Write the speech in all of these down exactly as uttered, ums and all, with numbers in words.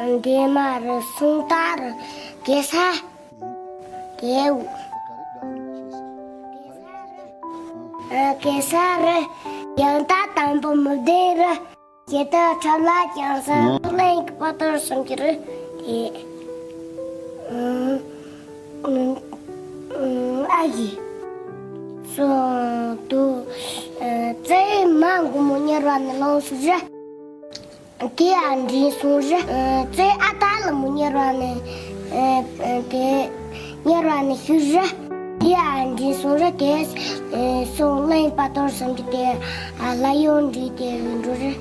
འདན་མ་རེད། སུམ་རྟགས་རེད། གེ་སར། གེའུ། གེ་སར་རེད། ཡང་དག་དང་པོ་མི་ལྡན་རེད། ཇི་ལྟར་འཁྲབ་ལ་ཀྱང་ཟེར། ཨང་། གླིང་གི་དཔལ་རྡོར་གསུམ་གྱི་རེད། དེ། ཨང་། ཨང་། ཨ་ཡི། སོ། དུ། ཨ། རྩེ་མ་མགོ་མོ་གཉེར་བ་ནི་ལོངས་སུ་རེད། དེ་ཨ་འདྲིན་སོང་རེད། ཨ། རྩེ་ཨ་སྟག་ལ་མོ་གཉེར་བ་ནི། ཨ། དེ། གཉེར་བ་ནི་ཤུ་རེད། དེ་ཨ་འདྲིན་སོང་རེད། དེ། ཨ། སོང་གླིང་དཔལ་རྡོར་གསུམ་གྱི་དེ། ཨ། ལ་ཡོང་འདྲིས་དེ་རུ་འགྲོ་རེད།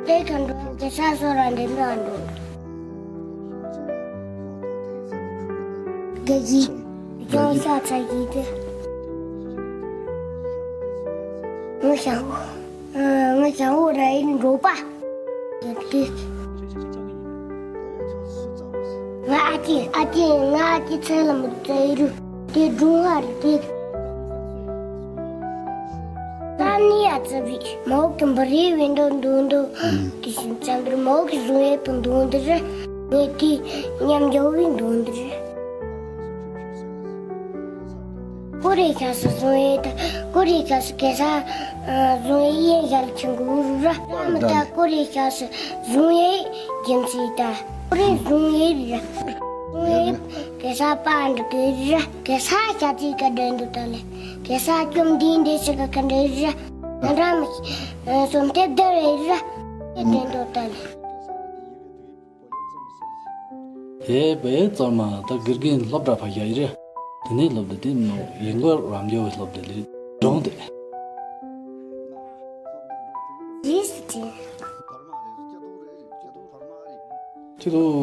དེ་ག་འགྲོ་གེ་སར་སོ་ར་འདྲེ་འགྲོ་འགྲོ། དགེ་བཤེས། ཅོང་ཤ་ཚ་གི་དེ། ང་ཞང་། ང་ཞང་བོ་ར་ཡིན་འགྲོ་པ། ང་ཨ་ཅེ། ཨ་ཅེ། ང་ཨ་ཅེ་ཚེ་ལ་མི་ཚེ་རུ་དེ་སྒྲུང་ཧ་རེད་དེ། ད་ནི་ཨ་ཙི་བི་མོག་གི་འབུ་རི་བའི་འདུག་འདུག་འདུག་དེ་བཞིན་ཙམ་པར་མོག་གི་བཟུང་ཡས་པོ་འདུག་འདི་རེད། ངས་དེ་མཉམ་འཇོག་གི་འདུག་འདི་རེད། ཀུ་རེ་ཤ་སུ་བཟུང་ཡས་ད། ཀུ་རེ་ཤ་སུ་གེ་སར་བཟུང་ཡས་ཡན་ཞལ་ཆེན་གུ་རུ་ར་མི་ད། ཀུ་རེ་ཤ་སུ་བཟུང་ཡས་རྒྱུ་མཚན་ད། ཀུ་རེ་བཟུང་ཡས་ར་བཟུང་ཡས་གེ་སར་པ་འདྲ་གི་ར། གེ་སར་ཤ་ཚིག་ག་འདྲེན་འདུག་ད་ལེ། གེ་སར་བཅོམ་ལྡན་འདས་ཤ་ག་ག་འདྲེན་ར། ང་འདྲ་མི་སོམ་ཐེབས་འདྲ་རེད་ར། དེ་འདྲེན་འདུག་ད་ལེ། དེ་བས་ཚོར་མ་ད་དགེ་རྒན་སློབ་གྲྭ་ཕ་ཡ་ཡི་རེད། དེ་ནས་སློབ་དེ་དེ་ནོ་ཡིན་གོ་རང་རྒྱལ་བའི་སློབ་དེ་ལས་སྒྲུང་དེ། རེད་ཟེར་དེ། ཁྱེད་ཚོ།